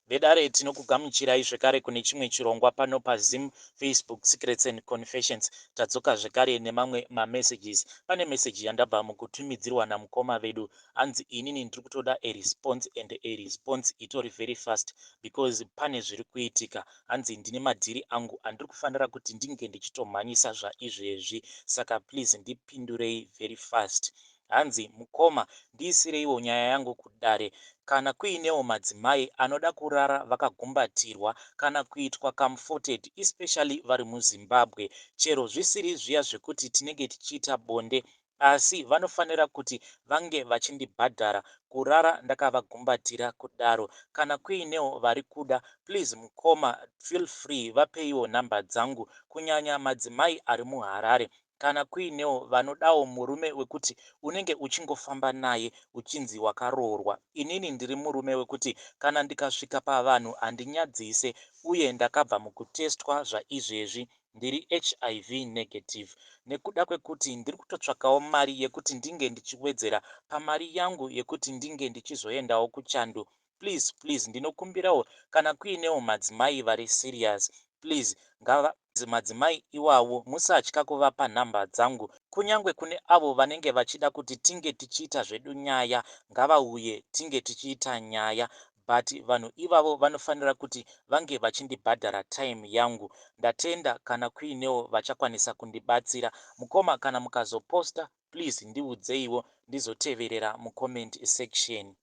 Vedare, tinokugamuchirai zvekare kune chimwe chirongwa pano paZim Facebook Secrets and Confessions. Tadzoka zvekare nemamwe mamessages. Pane meseji yandabva mukutumidzirwa namukoma vedu. Hanzi, "Inini ndiri kutoda a response, and a response itori very fast, because pane zviri kuitika." Hanzi, "Ndine madhiri angu andiri kufanira kuti ndinge ndichitomhanyisa zvaizvezvi, saka please ndipindurei very fast." Hanzi, "Mukoma, ndiisireiwo nyaya yangu kudare. Kana kuinewo madzimai anoda kurara vakagumbatirwa kana kuitwa comforted, especially vari muZimbabwe, chero zvisiri zviya zvekuti tinenge tichiita bonde, asi vanofanira kuti vange vachindibhadhara kurara ndakavagumbatira kudaro. Kana kuinewo vari kuda, please mukoma, feel free, vapeiwo nhamba dzangu, kunyanya madzimai ari muHarare. Kana kuinewo vanodawo murume wekuti unenge uchingofamba naye uchinzi wakaroorwa, inini ndiri murume wekuti kana ndikasvika pavanhu handinyadzise, uye ndakabva mukutestwa zvaizvezvi, ndiri HIV negative, nekuda kwekuti ndiri kutotsvakawo mari yekuti ndinge ndichiwedzera pamari yangu yekuti ndinge ndichizoendawo kuchando. Please, please, ndinokumbirawo kana kuinewo madzimai vari serious, please ngava madzimai iwawo musatya kuvapa nhamba dzangu. Kunyange kune avo vanenge vachida kuti tinge tichiita zvedu nyaya, ngavauye tinge tichiita nyaya, but vanhu ivavo vanofanira kuti vange vachindibhadhara time yangu. Ndatenda kana kuinewo vachakwanisa kundibatsira. Mukoma, kana mukazoposta, please ndiudzeiwo ndizoteverera mucomment section."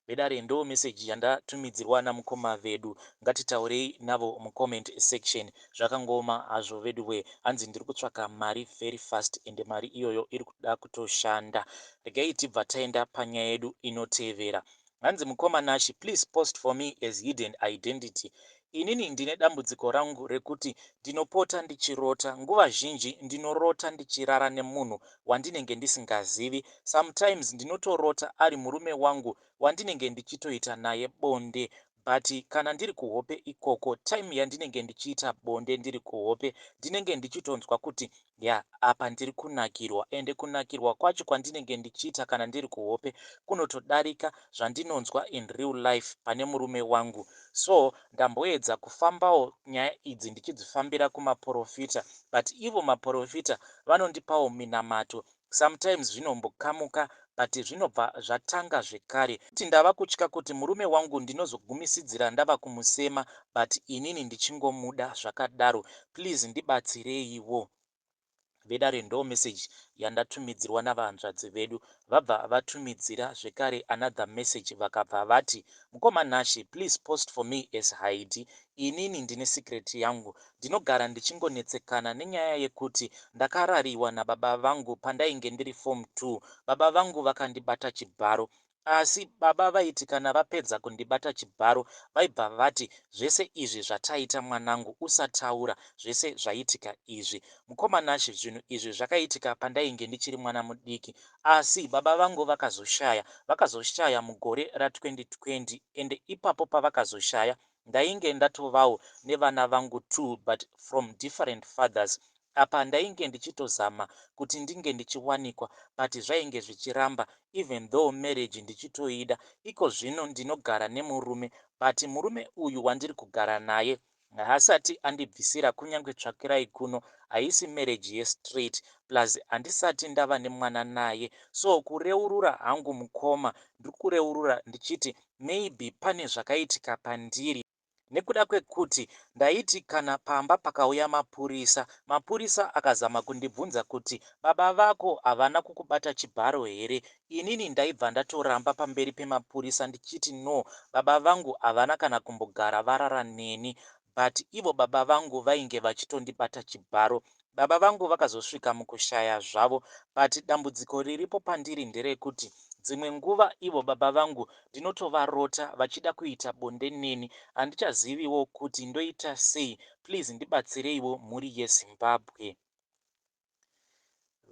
Vedare, ndo meseji yandatumidzirwa namukoma vedu. Ngatitaurei navo mucomment section. Zvakangoma hazvo vedu we. Hanzi, "Ndiri kutsvaka mari very fast, ende mari iyoyo iri kuda kutoshanda." Regai tibva taenda panyaya yedu inotevera. Hanzi, "Mukoma Nashi, please post for me as hidden identity. Inini ndine dambudziko rangu rekuti ndinopota ndichirota. Nguva zhinji ndinorota ndichirara nemunhu wandinenge ndisingazivi. Sometimes ndinotorota ari murume wangu wandinenge ndichitoita naye bonde, but kana ndiri kuhope ikoko, time yandinenge ndichiita bonde ndiri kuhope, ndinenge ndichitonzwa kuti ya, apa ndiri kunakirwa, ende kunakirwa kwacho kwandinenge ndichiita kana ndiri kuhope kunotodarika zvandinonzwa in real life pane murume wangu. So ndamboedza kufambawo nyaya idzi ndichidzifambira kumaprofita, but ivo maprofita vanondipawo minamato. Sometimes zvinombokamuka, but zvinobva zvatanga zvekare. Kuti ndava kutya kuti murume wangu ndinozogumisidzira ndava kumusema, but inini ndichingomuda zvakadaro. Please ndibatsireiwo." Vedare, ndo meseji yandatumidzirwa navahanzvadzi vedu. Vabva vatumidzira zvekare another message, vakabva vati, "Mukoma Nashi, please post for me as Haidi. Inini ndine secret yangu. Ndinogara ndichingonetsekana nenyaya yekuti ndakarariwa nababa vangu pandainge ndiri form 2. Baba vangu vakandibata chibharo, asi baba vaiti kana vapedza kundibata chibharo, vaibva vati, 'Zvese izvi zvataita, mwanangu, usataura zvese zvaitika izvi.' Mukoma Nashi, zvinhu izvi zvakaitika pandainge ndichiri mwana mudiki, asi baba vangu vakazoshaya mugore ra2020, ende ipapo pavakazoshaya ndainge ndatovawo nevana vangu 2, but from different fathers. Apa ndainge ndichitozama kuti ndinge ndichiwanikwa, but zvainge zvichiramba, even though marriage ndichitoida. Iko zvino ndinogara nemurume, but murume uyu wandiri kugara naye haasati andibvisira kunyange tsvakirai kuno. Haisi marriage yestraight, plus handisati ndava nemwana naye. So kureurura hangu, mukoma, ndiri kureurura ndichiti maybe pane zvakaitika pandiri, nekuda kwekuti ndaiti kana pamba pakauya mapurisa, mapurisa akazama kundibvunza kuti, 'Baba vako havana kukubata chibharo here?' Inini ndaibva ndatoramba pamberi pemapurisa ndichiti, 'No, baba vangu havana kana kumbogara varara neni,' but ivo baba vangu vainge vachitondibata chibharo. Baba vangu vakazosvika mukushaya zvavo, but dambudziko riripo pandiri nderekuti dzimwe nguva ivo baba vangu ndinotovarota vachida kuita bonde neni. Handichaziviwo kuti ndoita sei. Please ndibatsireiwo, mhuri yeZimbabwe."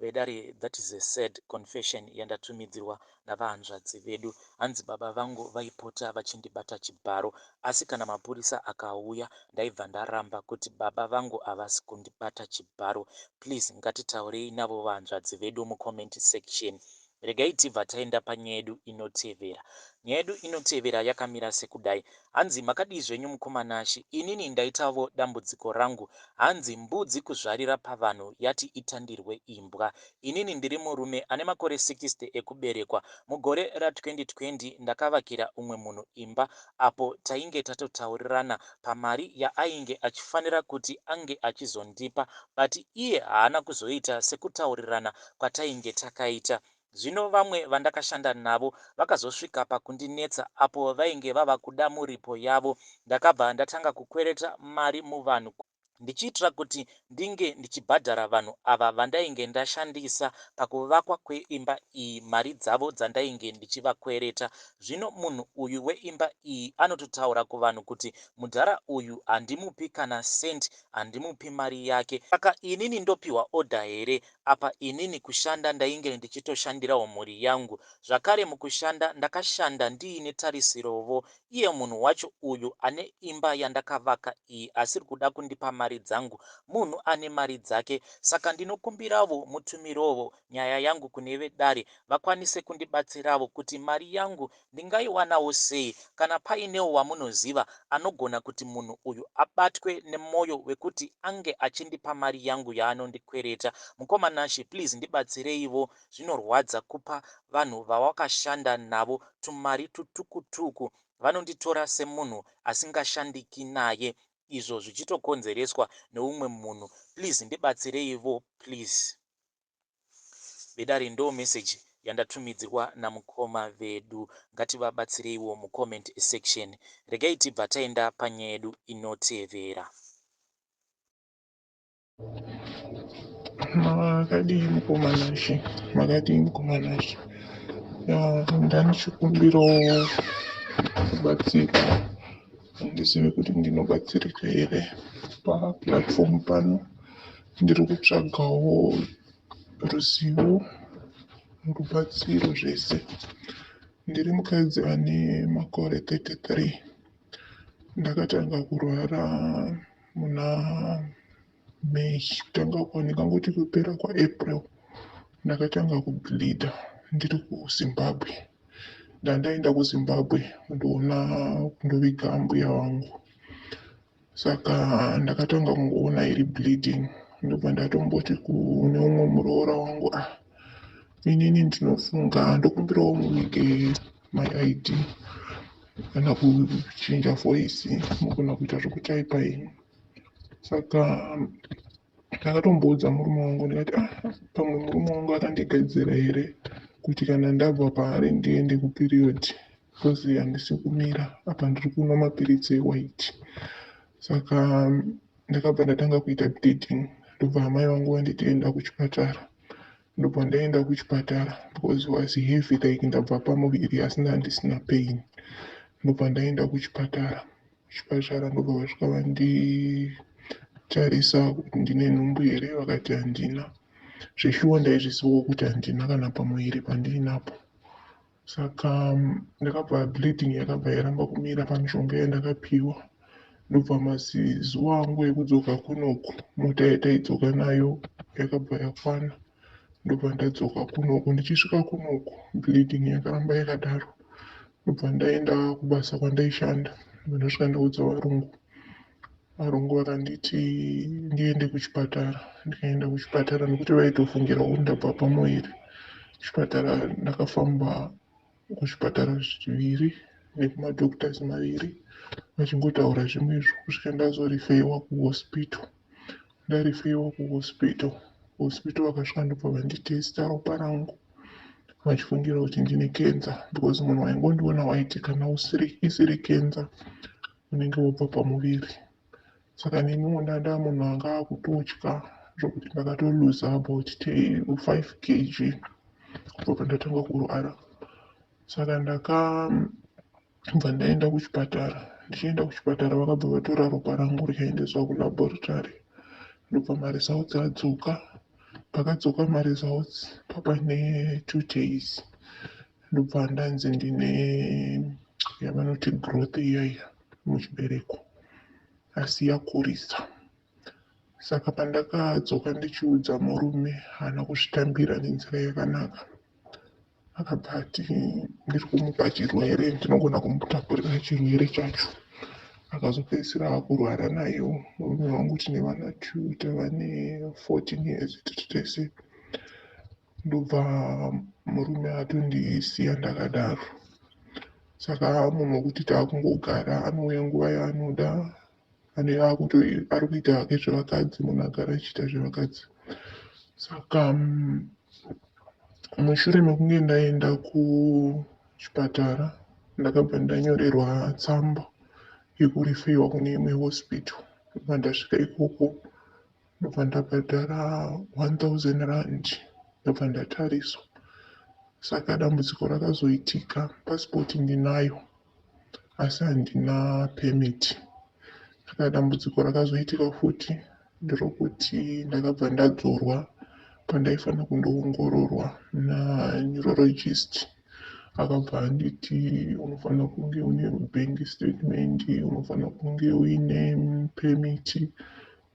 Vedare, that is a sad confession yandatumidzirwa navahanzvadzi vedu. Hanzi, "Baba vangu vaipota vachindibata chibharo, asi kana mapurisa akauya ndaibva ndaramba kuti baba vangu havasi kundibata chibharo." Please ngatitaurei navo vahanzvadzi vedu mucomment section. Regai tibva taenda panyaya yedu inotevera. Nyaya yedu inotevera yakamira sekudai. Hanzi makadii zvenyu mukoma Nashy, inini ndaitavo dambudziko rangu. Hanzi mbudzi kuzvarira pavanhu yati itandirwe imbwa. Inini ndiri murume ane makore 60 ekuberekwa. Mugore ra 2020 ndakavakira umwe munhu imba apo tainge tatotaurirana pamari yaainge achifanira kuti ange achizondipa but iye haana kuzoita sekutaurirana kwatainge takaita. Zvino vamwe vandakashanda navo vakazosvika pakundinetsa apo vainge vava kuda muripo yavo. Ndakabva ndatanga kukwereta mari muvanhu ndichiitira kuti ndinge ndichibhadhara vanhu ava vandainge ndashandisa pakuvakwa kweimba iyi mari dzavo dzandainge ndichivakwereta. Zvino munhu uyu weimba iyi anototaura kuvanhu kuti mudhara uyu handimupi kana cent, handimupi mari yake. Saka inini ndopihwa order here Apa inini kushanda ndainge ndichitoshandirawo mhuri yangu zvakare mukushanda ndakashanda ndiine tarisirovo. Iye munhu wacho uyu ane imba yandakavaka iyi asiri kuda kundipa mari dzangu munhu ane mari dzake saka ndinokumbiravo mutumirovo nyaya yangu kune vedare vakwanise kundibatsiravo kuti mari yangu Ndingaiwanawo sei? Kana painewo wamunoziva anogona kuti munhu uyu abatwe nemoyo wekuti ange achindipa mari yangu yaanondikwereta. Mukoma Nashy please ndibatsireivo zvinorwadza kupa vanhu vawakashanda navo tumari tutukutuku vanonditora semunhu asingashandiki naye izvo zvichitokonzereswa neumwe munhu please ndibatsireivo please. Vedare ndo message yandatumidzirwa namukoma vedu ngativabatsireiwo mucomment section. Regai tibva taenda panyaya yedu inotevera. Makadii mukoma Nashe? Makadii mukoma Nashe? Ndanichikumbirawo kubatsirwa, handizivi kuti ndinobatsirika here paplatform pano. Ndiri kutsvagawo ruzivo, rubatsiro zvese. Ndiri mukadzi ane makore 33. Ndakatanga kurwara muna May, kutanga kwa ndingangoti kupera kwaApril ndakatanga kubleeder ndiri kuZimbabwe. Ndandaenda kuZimbabwe kundoona kundoviga ambuya vangu. Saka ndakatanga kungoona iri bleeding ndobva ndatomboti kune umwe muroora wangu ah inini ndinofunga ndokumbirawo muvige my id kana kuchinja voice mugona kuita zvekutaipa henyu saka ndakatomboudza murume wangu ndikati ah pamwe murume wangu akandigadzira here kuti kana ndabva paari ndiende kuperiod because handisi kumira apa ndiri kunwa mapiritsi ewhite saka ndakabva ndatanga kuita bleeding ndobva amai vangu vanditi enda kuchipatara ndobva ndaenda kuchipatara because was heavy like ndabva pamuviri asi ndandisina pain ndobva ndaenda kuchipatara kuchipatara ndobva vasvika vanditarisa kuti ndine nhumbu here vakati handina zveshuwa ndaizvizivawo kuti handina kana pamuviri pandiinapo Saka ndakabva bleeding yakabva yaramba kumira pamishonga yandakapiwa ndobva mazizuva angu ekudzoka kunoku mota yataidzoka nayo yakabva yakwana ndobva ndadzoka kunoku ndichisvika kunoku bleeding yakaramba yakadaro ndobva ndaenda kubasa kwandaishanda ndobva ndasvika ndaudza varungu varungu vakanditi ndiende kuchipatara ndikaenda kuchipatara nekuti vaitofungira kuti ndabva pamuviri Kuchipatara ndakafamba kuzvipatara zviviri nekumadoctors maviri vachingotaura zvimwezvo kusvika ndazorifeiwa kuhospital. Ndarifeiwa kuhospital, kuhospital vakasvika ndobva vanditesta ropa rangu vachifungira kuti ndine cancer because munhu waingondiona waiti kana usiri isiri cancer unenge wobva pamuviri. Saka neniwo ndanda munhu anga akutotya zvokuti ndakatoluza about 5 kg kubva pandatanga kurwara. Saka ndakabva ndaenda kuchipatara. Ndichienda kuchipatara vakabva vatora ropa rangu rikaendeswa kulaboratory ndobva maresults adzoka. Pakadzoka maresults papaine 2 days ndobva ndanzi ndine yavanoti growth iya iya muchibereko asi yakurisa. Saka pandakadzoka ndichiudza murume haana kuzvitambira nenzira yakanaka. Akabva ati ndiri kumupa chirwere, ndinogona kumutapurira chirwere chacho. Akazopedzisira akurwara nayo murume wangu. Tine vana two, tava ne14 years tiri tese. Ndobva murume atondisiya ndakadaro. Saka munhu wekuti taakungogara, anouya nguva yaanoda. Ari kuita hake zvevakadzi, munhu agara achiita zvevakadzi. Saka mushure mekunge ndaenda kuchipatara, ndakabva ndanyorerwa tsamba yekurefeyiwa kune imwe hospital. Ndobva ndasvika ikoko, ndobva ndabhadhara 1000 rand, ndobva ndatariswa. Saka dambudziko rakazoitika, pasipoti ndinayo asi handina permit. Saka dambudziko rakazoitika futi nderokuti ndakabva ndadzorwa pandaifanira kundoongororwa naneurologist. Akabva anditi unofanira kunge une bank statement, unofanira kunge uine permit,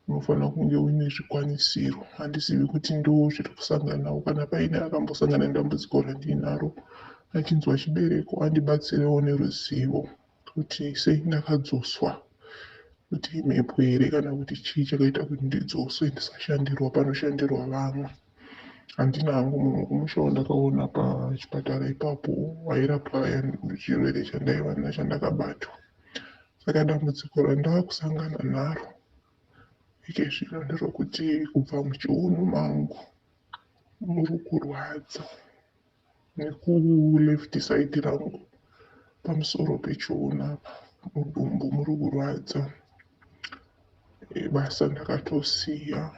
unofanira kunge uine zvikwanisiro. Handizivi kuti ndo zviri kusanganawo. Kana paine akambosangana nedambudziko randinaro achinzwa chibereko, andibatsirewo neruzivo kuti sei ndakadzoswa, kuti imhepo here kana kuti chii chakaita kuti ndidzoswe, ndisashandirwa panoshandirwa vamwe. Handina hangu munhu wekumusha wandakaona pachipatara ipapo wairapwa chirwere chandaiva chandakabatwa. Saka dambudziko randaakusangana naro ike zvino nderokuti kubva muchiuno mangu muri kurwadza, nekuleft side rangu pamusoro pechiuno apa, mudumbu muri kurwadza. Basa ndakatosiya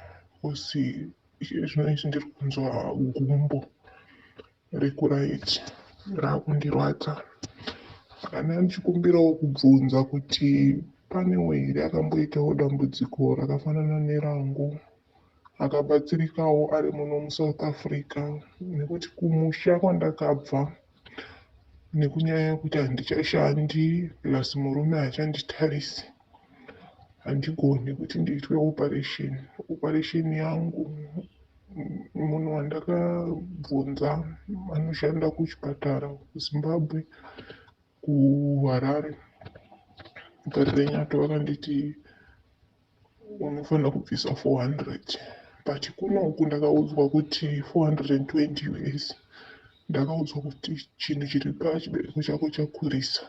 because zvino izvi ndiri kunzwa gumbo rekuright raakundirwadza. Saka ndichikumbirawo kubvunza kuti panewo here akamboitawo dambudziko rakafanana nerangu, akabatsirikawo ari muno muSouth Africa? Nekuti kumusha kwandakabva, nekunyaya yekuti handichashandi, plus murume haachanditarisi, handigoni kuti ndiitwe operation. Operation yangu, munhu wandakabvunza anoshanda kuchipatara kuZimbabwe, kuHarare, Parirenyatwa, vakanditi unofanira kubvisa 400, but kunoku ndakaudzwa kuti 420 US. Ndakaudzwa kuti chinhu chiri pachibereko chako chakurisa,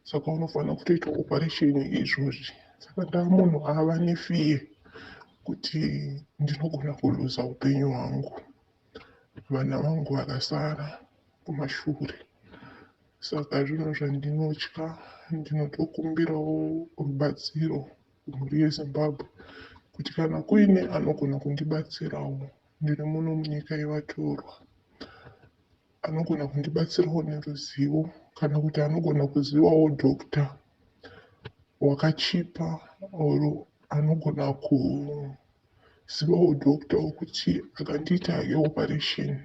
saka unofanira kutoita operation izvozvi. Saka ndaa munhu ava nefear kuti ndinogona kuluza upenyu hwangu, vana vangu vakasara kumashure. Saka zvinhu zvandinotya. Ndinotokumbirawo rubatsiro kumhuri yeZimbabwe kuti kana kuine anogona kundibatsirawo, ndiri muno munyika yevatorwa, anogona kundibatsirawo neruzivo kana kuti anogona kuzivawo doctor wakachipa or anogona kuzivawo doctor wekuti akandiita hake operation,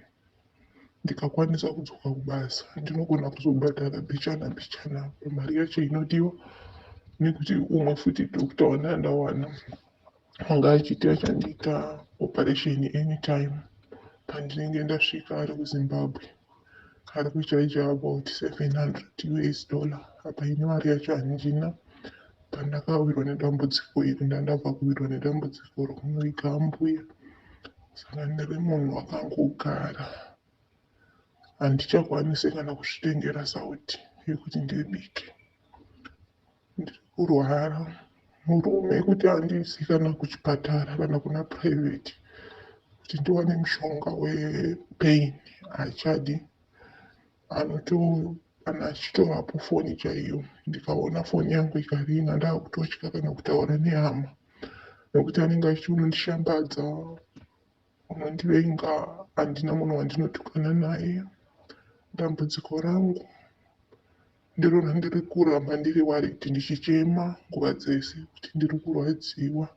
ndikakwanisa kudzoka kubasa, ndinogona kuzobhadhara mbichana mbichana pamari yacho inodiwa. Nekuti umwe futi doctor wandandawana anga achiti achandiita operation anytime pandinenge ndasvika ari kuZimbabwe, ari kuchaija about 700 US dollar. Apa ini mari yacho handina. Pandakawirwa nedambudziko iri, ndandabva kuwirwa nedambudziko rokunoviga ambuya. Saka ndiri munhu akangogara, handichakwanisi kana kuzvitengera sauti yekuti ndibike. Ndiri kurwara. Murume kuti handizi kana kuchipatara kana kuna private kuti ndiwane mushonga wepain haachadi. Anoto kana achitovapo foni chaiyo, ndikaona foni yangu ikaringa, ndaakutotya kana kutaura nehama, nekuti anenge achiti unondishambadza, unondivenga. Handina munhu wandinotukana naye. Dambudziko rangu ndiro randiri kuramba ndiri worried, ndichichema nguva dzese kuti ndiri kurwadziwa,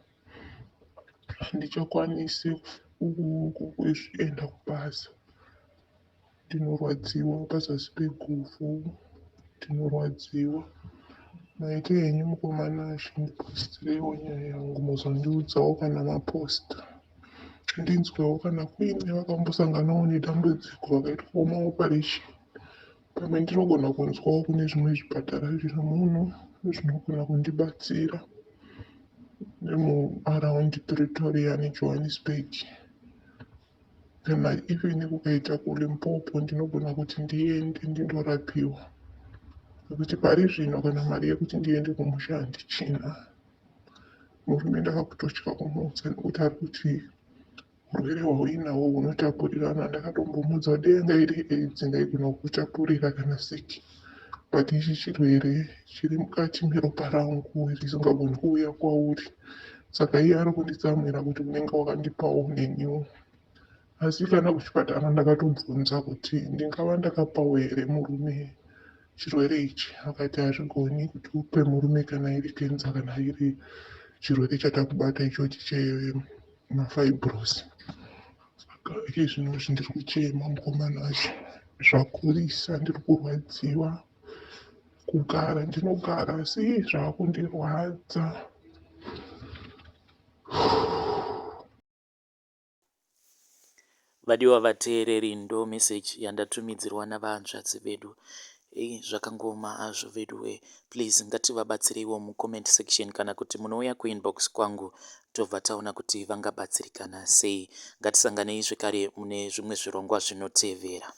handichakwanisi kuenda kubasa. Ndinorwadziwa pazasi peguvhu, ndinorwadziwa. Maita henyu mukomana, chindipostireiwo nyaya yangu, muzondiudzawo kana maposta. Ndinzwewo kana kuine vakambosanganawo nedambudziko vakaitwawo maoperation. Pamwe ndinogona kunzwawo kune zvimwe zvipatara zviri muno zvinogona kundibatsira nemuaround Pretoria neJohannesburg. Kana even kukaita kuLimpopo ndinogona kuti ndiende ndindorapiwa nekuti pari zvino kana mari yekuti ndiende kumusha handichina. Murume ndakakutotya kumuudza nekuti ari kuti hurwere hwauinahwo hunotapurirana. Ndakatombomuudza kuti dai yanga iri aids ndaigona kukutapurira kana siki but ichi chirwere chiri mukati meropa rangu risingagoni kuuya kwauri. Saka iye ari kunditsamwira kuti unenge wakandipawo neniwo. Asi kana kuchipatara ndakatobvunza kuti ndingava ndakapawo here murume chirwere ichi, vakati hazvigoni kuti upe murume kana iri kenza kana iri chirwere chatakubata ichochi chemafibros. Saka iye zvinozvi ndiri kuchema mukomana wacho zvakurisa, ndiri kurwadziwa kugara ndinogara asi zvakundirwadza. Vadiwa vateereri ndo message yandatumidzirwa navahanzvadzi vedu. Hey, zvakangooma hazvo veduwe please ngativabatsireiwo mucomment section kana kuti munouya kuinbox kwangu tobva taona kuti vangabatsirikana sei. Ngatisanganei zvekare mune zvimwe zvirongwa zvinotevera.